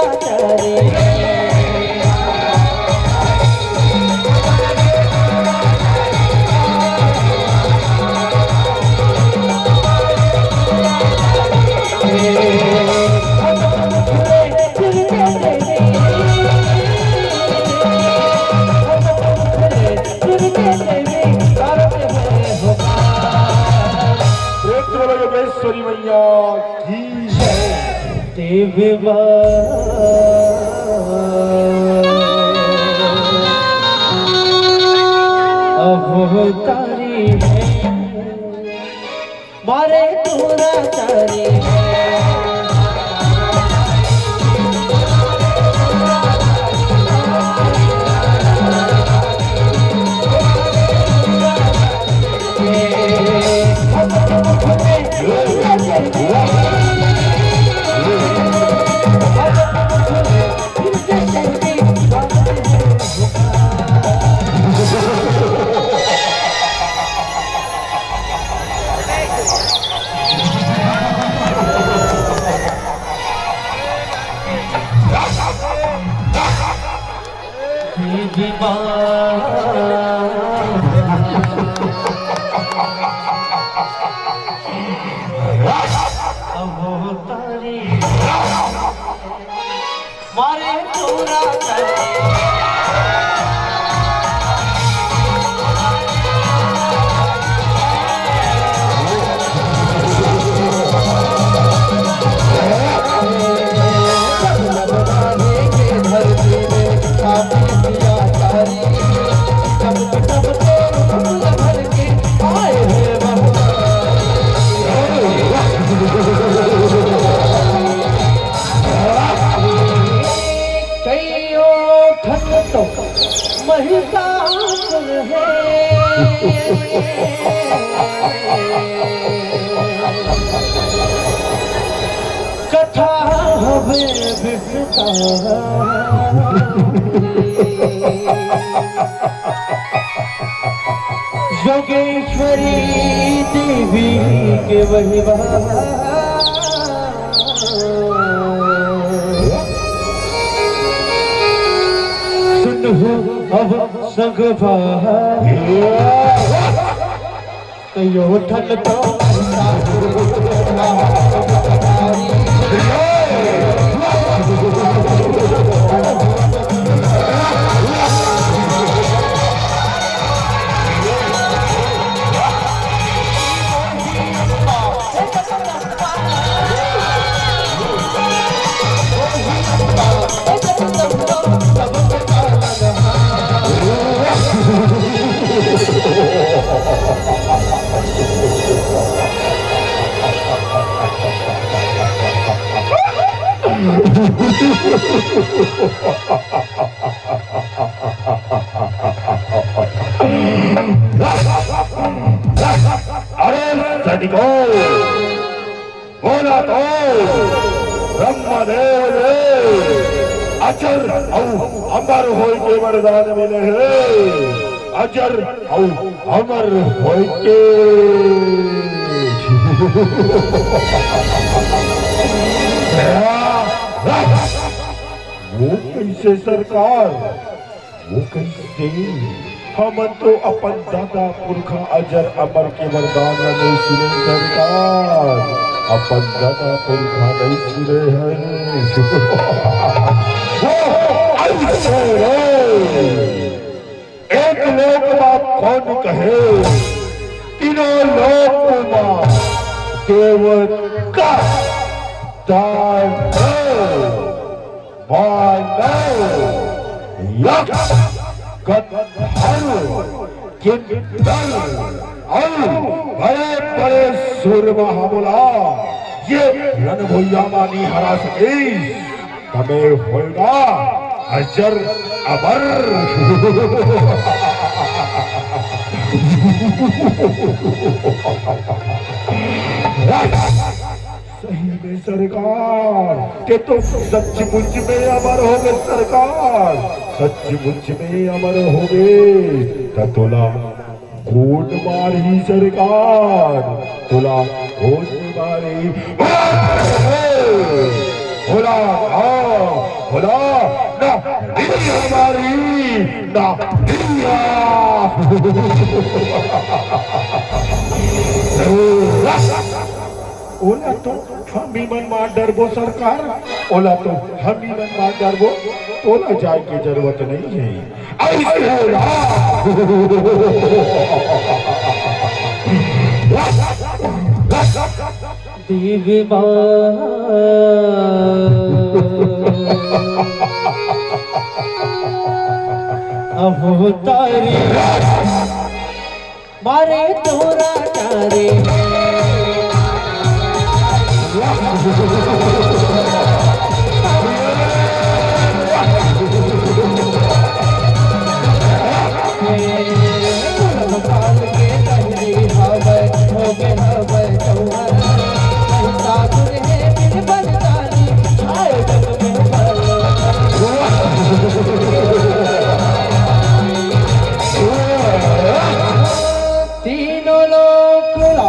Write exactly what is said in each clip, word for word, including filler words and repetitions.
प्रेम से बोलो योगेश्वरी मैया की जय। देवी माँ, अब तारी है, मारे तोरा तारी है। कइयो ठन तो महिषासुर हे। कथा हवे विस्तार। योगेश्वरी देवी के महिमा। सुनहु अब संगवा। कइयो ठन तो अरे सैनिकों, बोला तो ब्रह्मदेव ले अजर अउ अमर होय के वरदान मिले हे। अजर अउ अमर होय के। वो कइसे सरकार? वो कइसे? हमन तो अपन दादा पुरखा अजर अमर के वरदान ल नइ सुने सरकार, अपन दादा पुरखा नइ सुने हन। वो अइसे रे, एक लोक मा कौन कहे, तीनों लोक मा देवता दानव मानव, यक्ष, गंधर्व, किन्नर अउ बड़े-बड़े सूरमा हमला ये रण भुइयां मा नइ हरा सकिस, त मैं होएगा अजर अमर। सही में सरकार, ते तो सचमुच में अमर होगे सरकार, सचमुच में अमर होगे। त तोला कोन मारही सरकार, तोला कोन मारही? भोला, हाँ, बोला, ना दी हमारी, ना दिया। ओला तो हम ही मन मार डरबो सरकार, ओला तो हम ही मन मार डरबो, तोला जाए के जरूरत नहीं है। ऐसे ना। देवी माँ अवतारी मारे तोरा चारे। तीनों लोक ला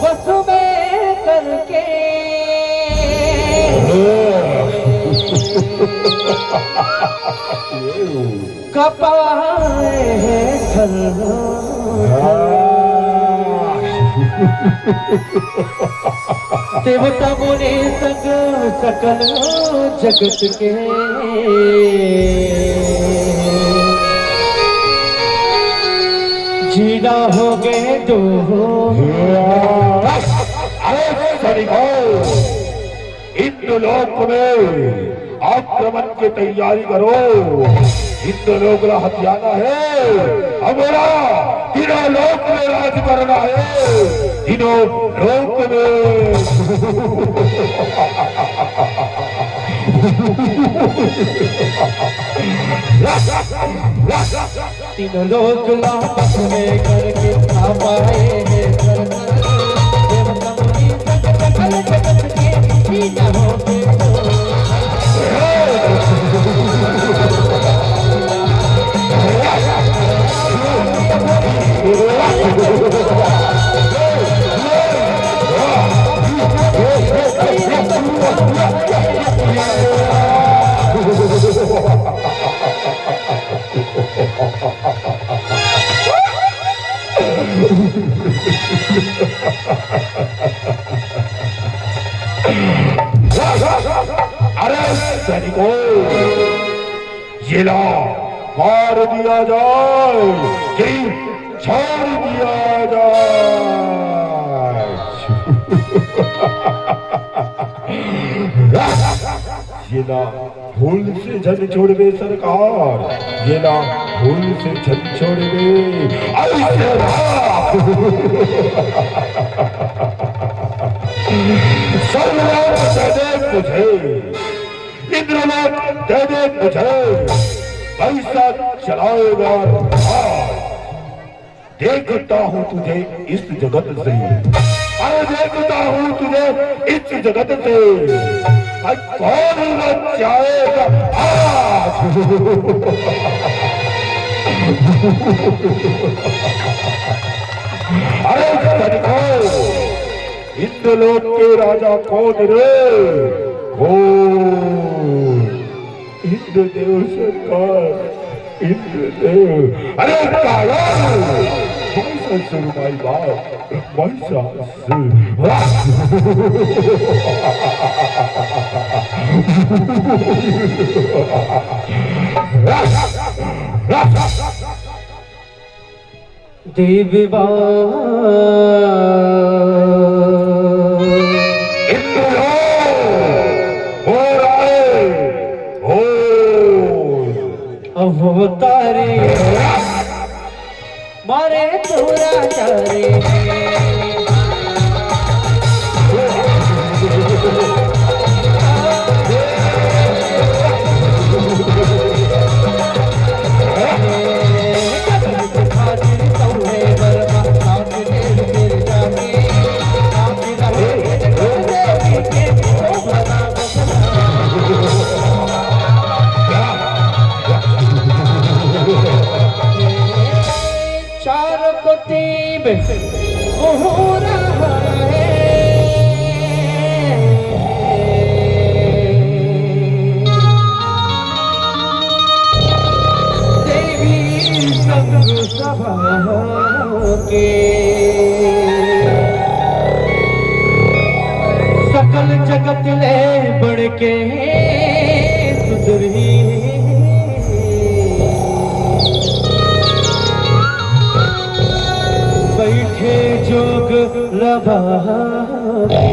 वस में करके कपाए है थल। देवता मुनि संग सकल जगत के जीना हो गए दो। अरे सैनिकों, इंद्रलोक में आक्रमण की तैयारी करो। इंद्रलोक ला हथियाना है, हमारा तीनों लोक में राज करना है, तीनों लोक में। तीनों लोक ला बस में करके आ पाए हैं सरकार। देवता मुनि संग सकल जगत के जीना हो गए दो। अरे सैनिकों, ये ला मार दिया जाए कि छोड़ दिया जाए। ये ला भूल से झन छोड़बे सरकार, ये ला भूल से झन छोड़बे। ऐसे ना। स्वर्गलोक दे दे मुझे, इंद्रलोक दे दे मुझे, पैसा चलाएगा राज। देखता हूँ तुझे इस जगत से, अरे देखता हूँ तुझे इस जगत से, भाई कौन बचाएगा आज? अरे सैनिकों, इंद्रलोक के राजा कौन रे? कौन? इंद्रदेव सरकार, इंद्रदेव। अरे काला, महिषासुर माई बाप, महिषासुर। देवी माँ। इंद्र हो, हो राय, हो। अवतारी मारे तोरा चारे। जगत ले बढ़ के सुधरी। बैठे जोग लभावे,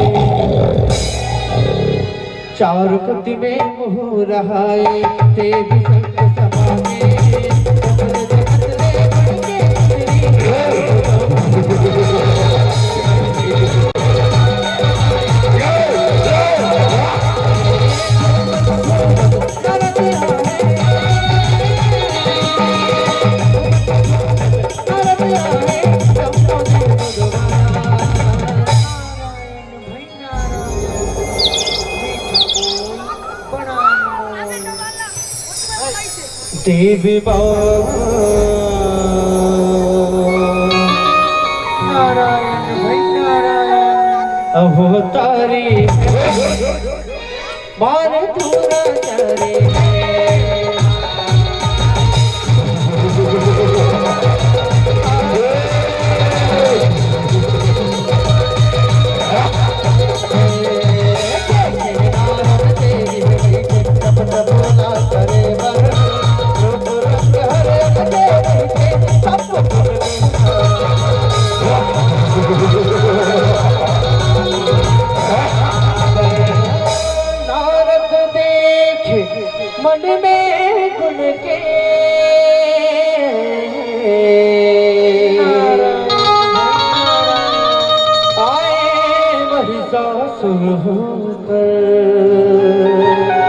चार कोति में मुँह रहाए, देवी संत सभा में, सकल जगत ले बढ़ के सुधरी। देवी माँ। नारायण भाई नारायण। अवतारी। मारे दूरा करे। नारद देख मन में गुण के आए महिषासुर होकर।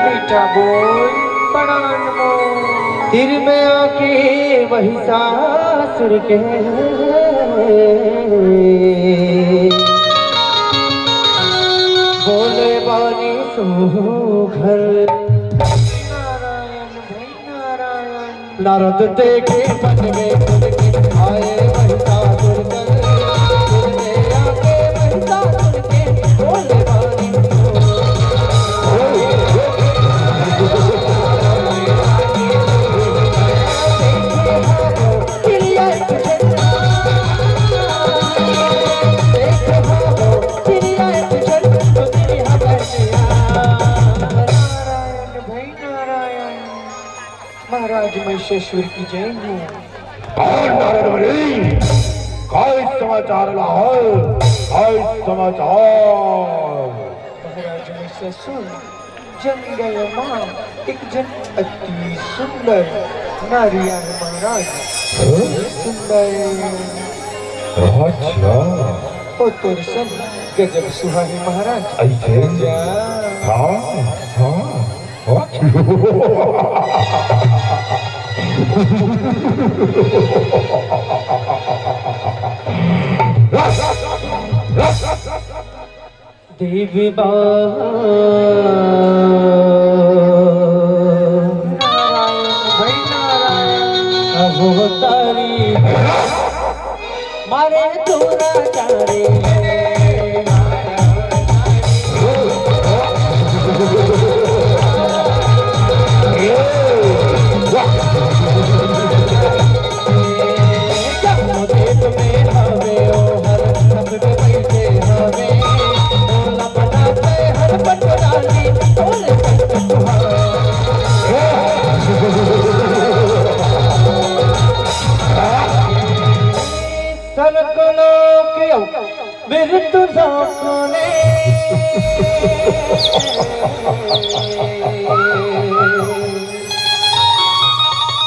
मीठा बोल पड़ा अनमोल। तीर में आके महिषासुर के बोले बानी सो घर। नारायण भाई नारायण। नारद देखे मन में गुण के आए महिषासुर कर। दिल में आके महिषासुर के बोले बानी सो। नारायण भाई नारायण। महाराज महिषासुर की जय हो। और नारद मुनि, काय समाचार लाहल? काय समाचार? महाराज महिषासुर, जंगल मा एक जन अति सुंदर नारी आहे महाराज। हाँ? सुंदर। अच्छा। ओ तोर सन गजब सुहाए महाराज। ऐसे? राजा। हाँ, हाँ, हाँ। देवी माँ। नारायण भाई नारायण। अवतारी। मारे दुराचारी। स्वर्ग लोक अउ मृत्यु लोक ले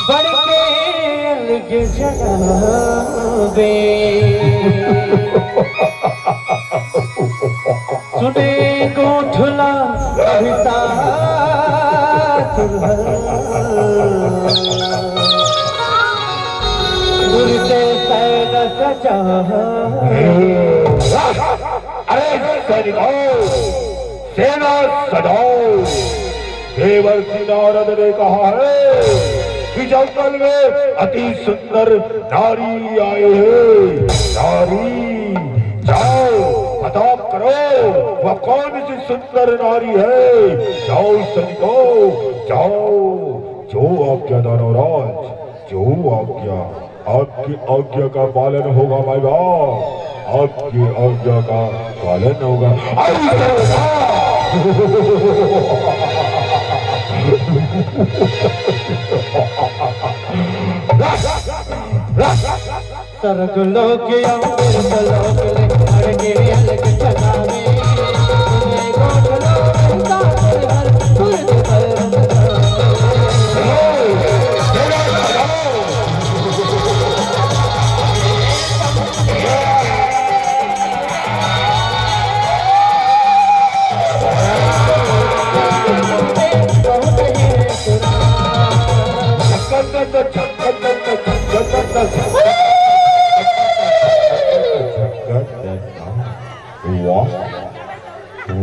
बढ़ के अलग जगह बे। सुने गोठला अभिता सुरहर। सुरते सैन सजा। अरे सैनिकों, सेना सजाओ। देवर्षि नारद ने कहा है कि जंगल में अति सुंदर नारी आए हैं। नारी, जाओ, पता करो, वह कौन सी सुंदर नारी है। जाओ सैनिकों, जाओ। जो आज्ञा दानवराज, जो आज्ञा। आपकी आज्ञा का पालन होगा माई बाप, आपकी आज्ञा का पालन होगा। आई देवता! स्वर्ग लोक या मृत लोक ले, अड़के अलग जगह में। तुम्हें गोठ लो, सागर हर सुरत पर। वाह,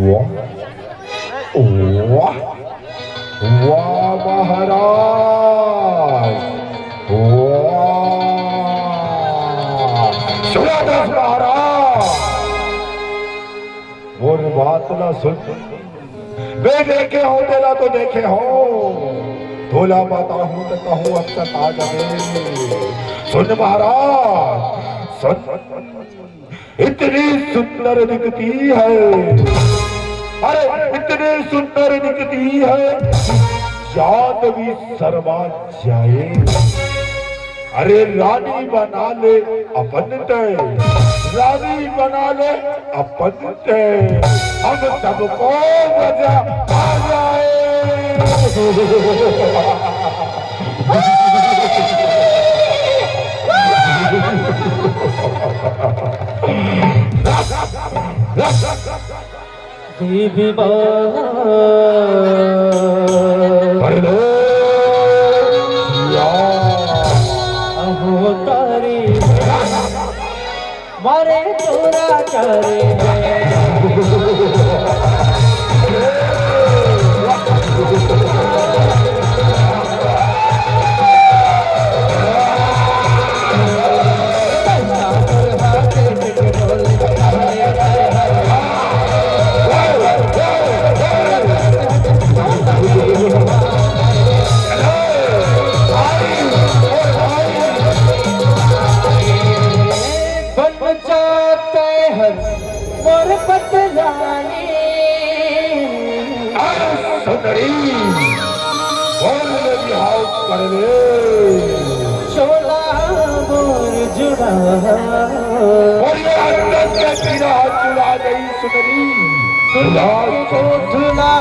वाह, वाह, वाह महाराज, वाह। सुना दस महाराज, मोर बात ला सुन। बे देखे हो तेला तो देखे हो, तोला बताहूं त कहूं अब तक आ जाबे। सुन महाराज, सुन। इतनी सुंदर दिखती है, अरे इतनी सुंदर दिखती है, जान भी शर्मा जाए। अरे रानी बना ले अपन ते, रानी बना ले अपन ते, हम सबको मजा आ जाए। देवी माँ। अरे लो। या। अहो तारी। मारे तोरा चारे। बन जाते हर मोर पतलानी। अरे सुंदरी, बोल ले बिहाव कर ले। चोला मोर जुड़ा। और ये अंदर के पीरा जुड़ा गई सुंदरी। सुंदरी को धुला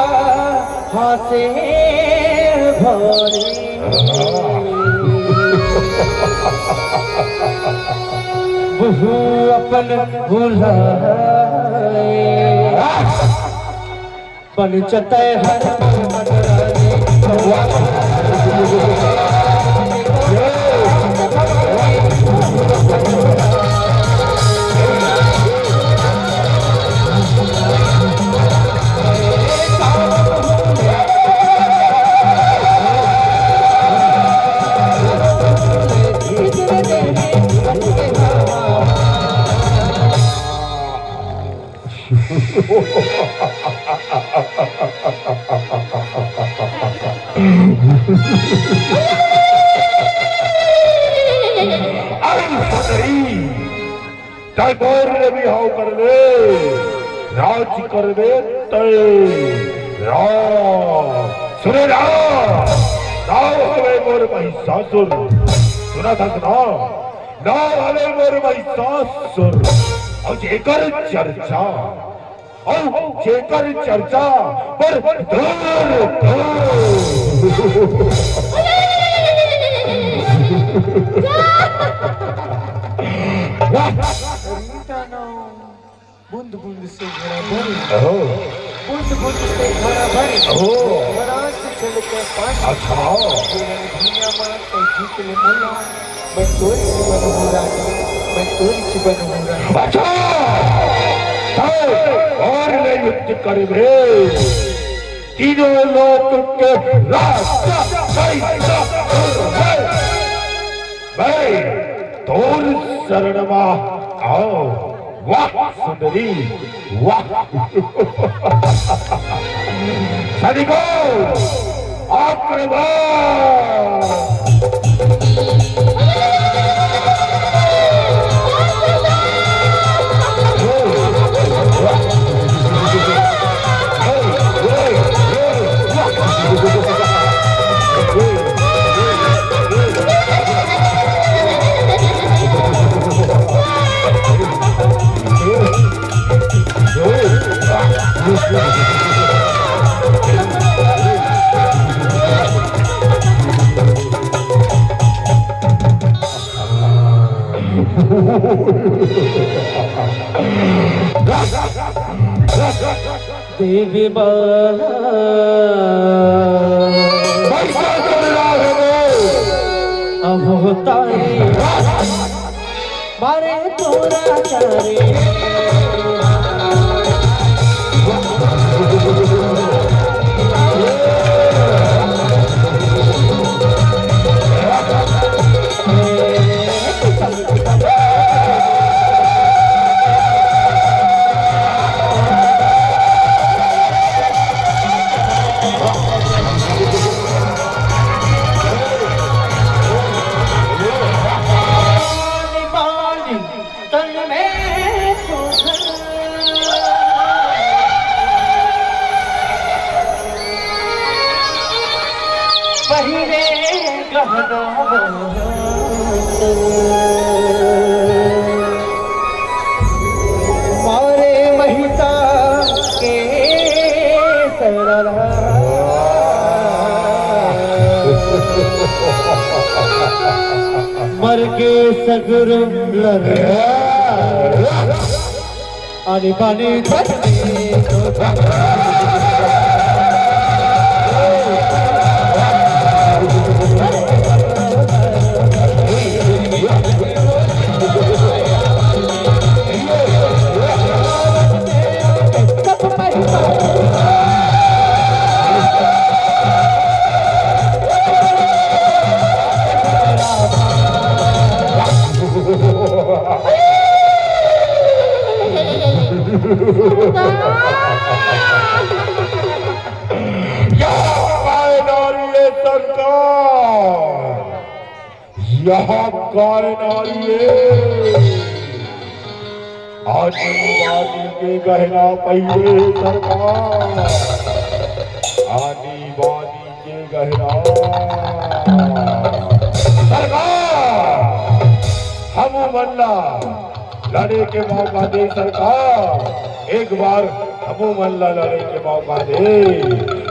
हासे भोरी। बहू अपन बुलाए। पंचतय हर मन रानी। अरे सदरी, तैं मोर ले बिहाव कर ले, राज करबे तैं राज। सुने राज, नाव हवे मोर महिषासुर। सुनत हस ना? नाव हवे मोर महिषासुर। अउ जेकर चर्चा, अउ जेकर चर्चा पर दूर दूर। बूंद बूंद से घड़ा भरे, ओहो। बूंद बूंद से घड़ा भरे, ओहो। घड़ा से चल के पानी। अच्छा। ये रणभूमिया में कई जीत ले मोला, मैं तोर जीवन हो रानी, मैं तोर जीवन हो रानी। अच्छा। चल, और ले युद्ध करबे। तीनों लोक के राजा, राजा, भाई, तोर शरण मा आओ। वाह सुंदरी, वाह। सैनिकों, आक्रमण! देवी माँ। अब होता है मारे तोरा चारे। पहिरे गहना मारे महिता के सरहा। मर के सगुरु लगा। आनी बानी यहाँ काय नारी है सरकार, यहाँ काय नारी है। आनी बानी के गहना पहिरे सरकार, आनी बानी के गहना। सरकार, हमू मन ला लड़े के मौका दे सरकार, एक बार हमू मन ला लड़े के मौका दे।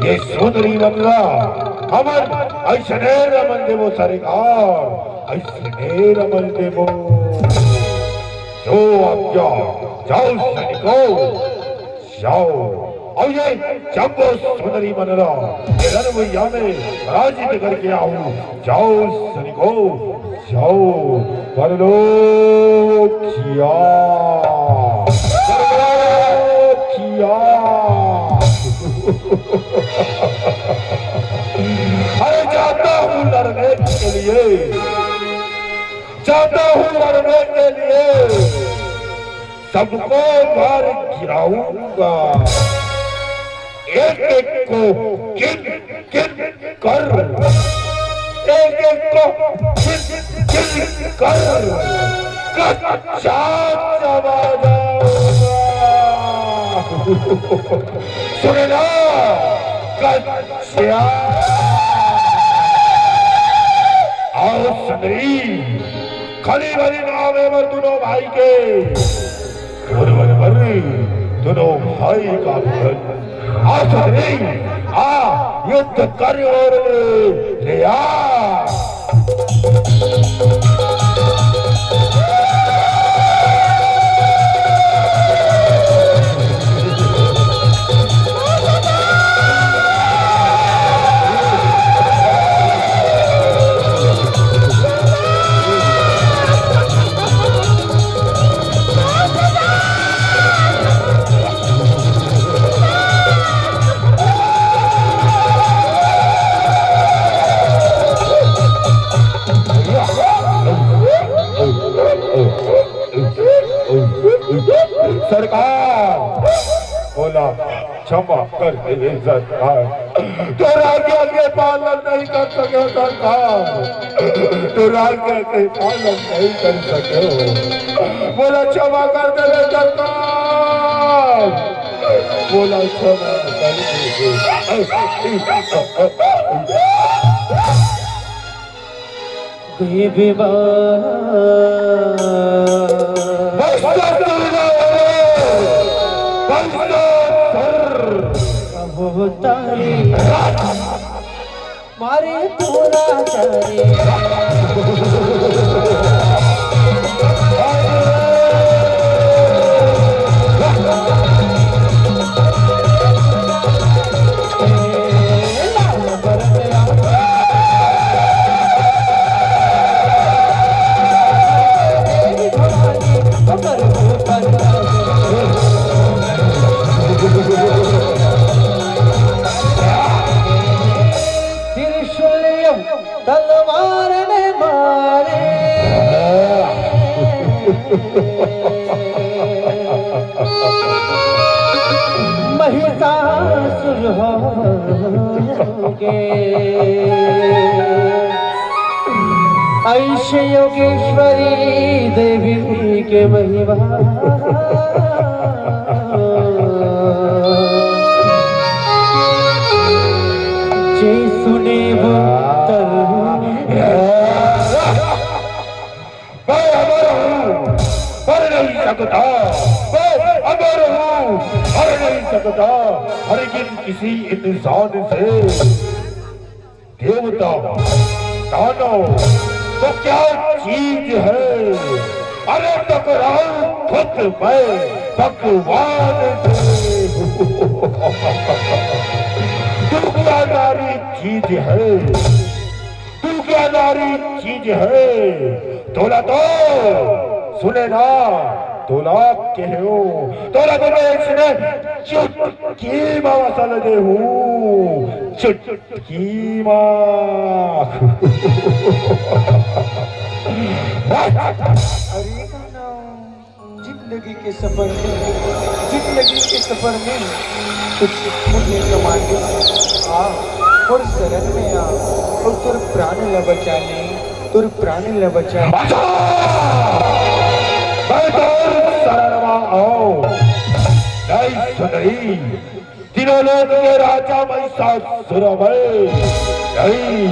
ये सुंदरी मन ला हमन अइसने रमन देबो सरकार, अइसने रमन देबो। जो आप जाओ, जाओ सैनिकों, जाओ, अउ ये जम्मो सुंदरी मन ला ये रण भुइयां में पराजित करके आऊं। जाओ सैनिकों, जाओ, कर लो खिया, कर लो खिया। अरे जाता हूँ लड़ने के लिए, जाता हूँ लड़ने के लिए, सबको मार गिराऊंगा। एक एक को गिन गिन कर, एक एक को गिन गिन कर कच्चा चबा जाऊंगा। सुने ना, कच्चा। आओ सुंदरी, खली बली नाम है बर दुनों भाई के। और बर बर दुनों भाई का भजन। आ सुंदरी, आ युद्ध कर और ले आ। सरकार, बोला, क्षमा कर दे सरकार, तोर आज्ञा के पालन नहीं कर सके सरकार, तोर आज्ञा के पालन नहीं कर सके। बोला, क्षमा कर दे रे सरकार, बोला, क्षमा कर दे। देवी माँ। भ्रष्टाचार, भ्रष्टाचार। तारी मारे तोला तारी। त्रिशूल तलवार ने मारे महिषासुर हो के। ऐसे योगेश्वरी देवी के महिमा जे सुने वो तर। मैं अमर हूँ, मर नहीं सकता। मैं अमर हूँ, मर नहीं सकता। हरगिज किसी इंसान से, देवता, दानव, तो क्या चीज है? अरे टकराऊं खुद मैं भगवान से। तू क्या नारी चीज है? तू क्या नारी चीज है? तोला तो सुने ना, तोला कहो, तोला तो मैं इसने चुटकी मावा सल दे हूँ, चुटकी माँ। अरे गाना, जिंदगी के सफर में, जिंदगी के सफर में कुछ पुण्य कमा के आ, मोर शरण में आ, और तोर प्राण ला बचा ले, तोर प्राण ला बचा ले। बचा! मैं तोर शरण में आऊं। नहीं सुनई। तीनों लोक के राजा महिषासुर मैं। नहीं।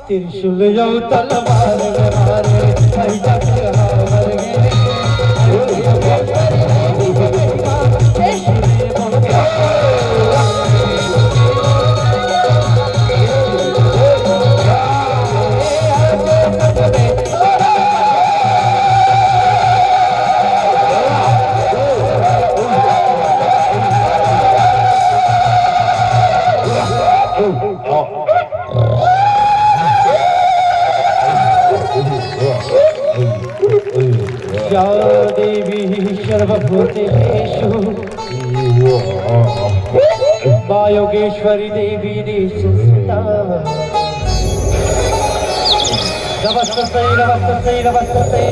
त्रिशूल अउ तलवार में मारे, कहीं जाके हार गे। या देवी सर्वभूतेषु मा योगेश्वरी देवी निःसंसता। नमस्तस्यै, नमस्तस्यै, नमस्तस्यै,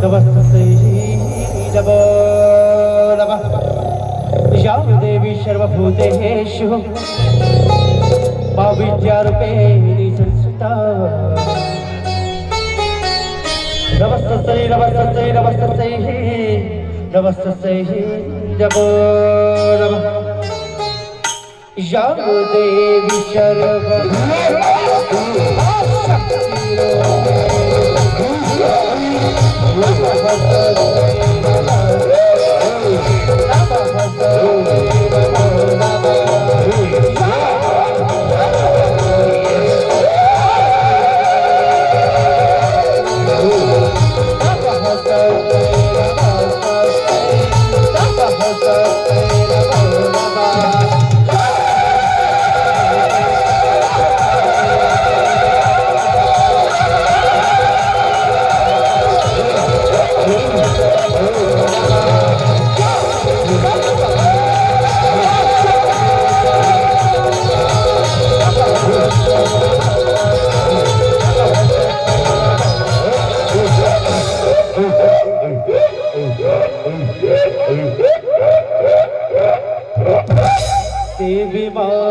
नमस्तस्यै नमो नमः। या देवी सर्वभूतेषु मा विद्यारूपेण संस्थिता। नमस्तस्यै, नमस्तस्यै, नमस्तस्यै, नमस्तस्यै नमो नमः। या देवी सर्व देवी माँ